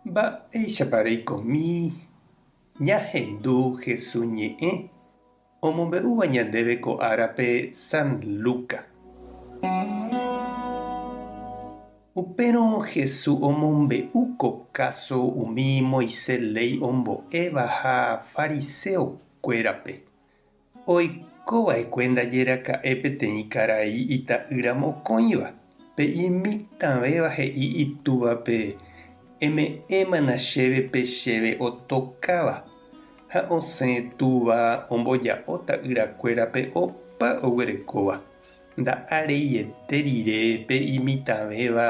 Mba'éichapa reikomi ñahendu Jesús ñe'ẽ omombe'úva ñandéve ko árape San Luca? Upérõ Jesús omombe'u ko káso umi Moisés léi ombo'éva ha fariseokuérape. Oiko va'ekue ndaje raka'e peteĩ karai ita'ýra mokõiva. Pe imitãvéva he'i itúvape, Eme'ẽmana chéve pe chéve otokáva. Ha osẽ túva omboja'o ta'yrakuérape opa oguerekóva. Nda'areiete rire pe imitãvéva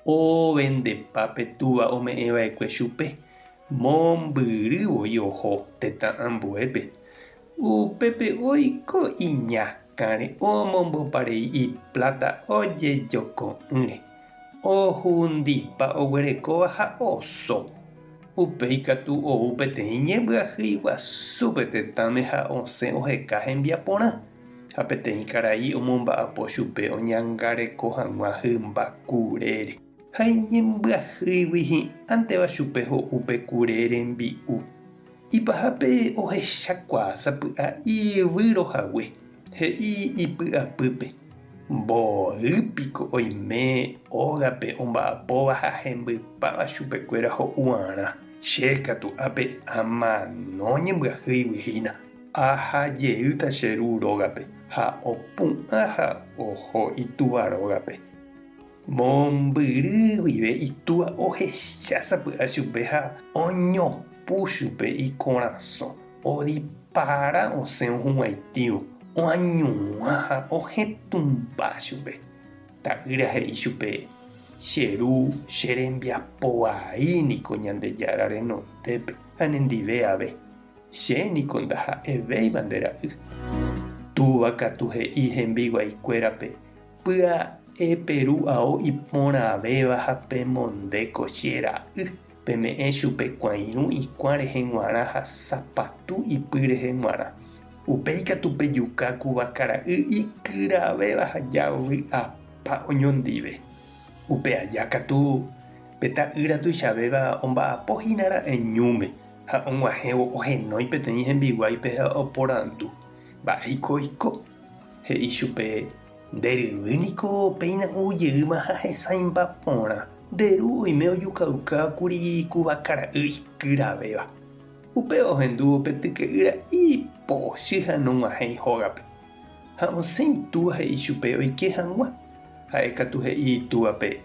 ovendepa pe túva ome'ẽ va'ekue chupe. Mombyry voi oho tetã ambuépe. Upépe oiko iñakãre omomboparei ipláta ojejoko'ỹre, ohundipa oguerekóva ha oso. Upéi katu ou peteĩ ñembyahýi guasu pe tetãme ha osẽ oheka hembiaporã, ha peteĩ karai omomba'apo chupe oñangareko hag̃ua hymba kurére. Ha iñembyahýigui hi'ãnteva chupe ho'u pe kure rembi'u. Ipahápe ohechakuaa sapy'a ivýro hague, he'i ipy'apýpe, Mboy piko oime ógape omba'apóva ha hembypáva chupekuéra ho'uarã, che katu ápe amano ñembyahýigui hína. Aha jeýta che ru rógape. Ha opu'ã ha oho itúva rógape. Mombyry guive itúa ohecha sapy'a chupe ha oñopu chupe ikorasõ, odipara osẽ ohug̃uaitĩvo, oañuã ha ohetũmba chupe. Ta'ýra he'i chupe, Che ru, che rembiapo vai niko Ñandejára renondépe ha nendive ave. Che niko ndaha'evéiva nde ra'y. Túva katu he'i hembiguaikuérape, Pya'e peru ao iporãvéva ha pemonde ko che ra'y, peme'ẽ chupe kuãirũ ikuã rehe g̃uarã ha sapatu ipy rehe g̃uarã. Upéi katu pejuka ku vaka ra'y ikyravéva ha javy'apa oñondive. Upe aja katu pe ta'ýra tuichavéva omba'apo hína ra'e ñúme ha og̃uahẽvo ohenói peteĩ hembiguáipe ha oporandu, Mba'éiko oiko? He'i chupe, Nde ryvy niko péina ou jeýma ha hesãimba porã. Nde ru oime ojukauka kuri ku vaka ra'y ikyravéva. Upéva ohendúvo pe tyke'ýra ipochy ha nog̃uahẽi hógape. Ha osẽ itúva he'i chupe oike hag̃ua. Ha'e katu he'i itúvape,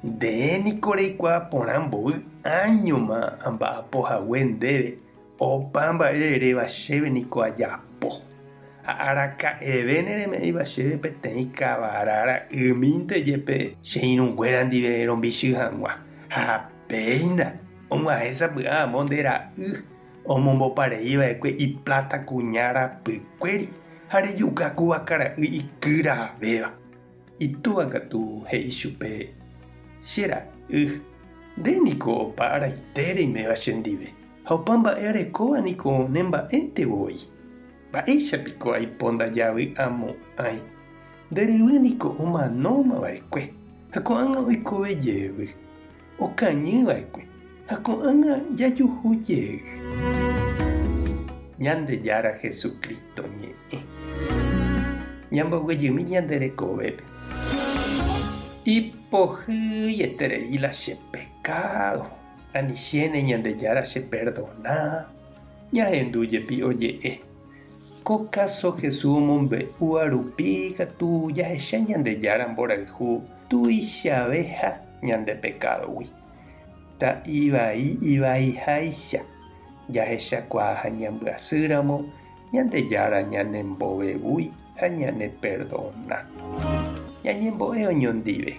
Nde niko reikuaa porã mboy áñoma amba'apo hague ndéve Opa mba'e eréva chéve niko ajapo, ha araka'eve nereme'ẽiva chéve peteĩ kavara ra'ymínte jepe che irũnguéra ndive rombichy hag̃ua. Ha péina, og̃uahẽ sapy'a amo nde ra'y omomboparei va'ekue ipláta kuña rapykuéri ha rejuka ku vaka ra'y ikyravéva. Itúva katu he'i chupe, Che ra'y, nde niko opa araite reiméva chendive, ha opa mba'e arekóva niko ne mba'énte voi. Mba'éicha piko aipo ndajavy'amo'ãi? Nde ryvy niko omanóma va'ekue, ha ko'ág̃a oikove jevy. Okañy va'ekue, ha ko'ág̃a jajuhu jey. Ñandejára Jesucristo ñe'ẽ. Ñamboguejymi ñande rekovépe. Ipohýieterei la che pekádo, anichéne Ñandejára cheperdona. Ñahendu jepi oje'e. Ko káso Jesús omombe'úva rupi katu jahecha Ñandejára mborayhu tuichaveha ñande pekádogui. Ta'ivai ivaiháicha, jahechakuaa ha ñambyasýramo Ñandejára ñanembovevúi ha ñaneperdona. Ñañembo'e oñondive.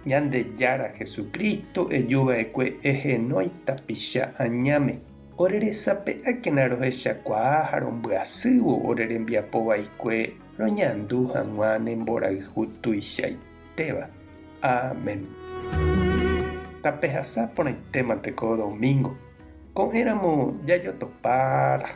Ñandejára Jesucristo ejuva'ekue ehenói tapicha añáme. Ore resape'ákena rohechakuaa ha rombyasývo ore rembiapo vaikue roñandu hag̃ua ne mborayhu tuichaitéva. Amén. Tapehasa porãitémante ko domingo. Ko'ẽramo jajotopáta.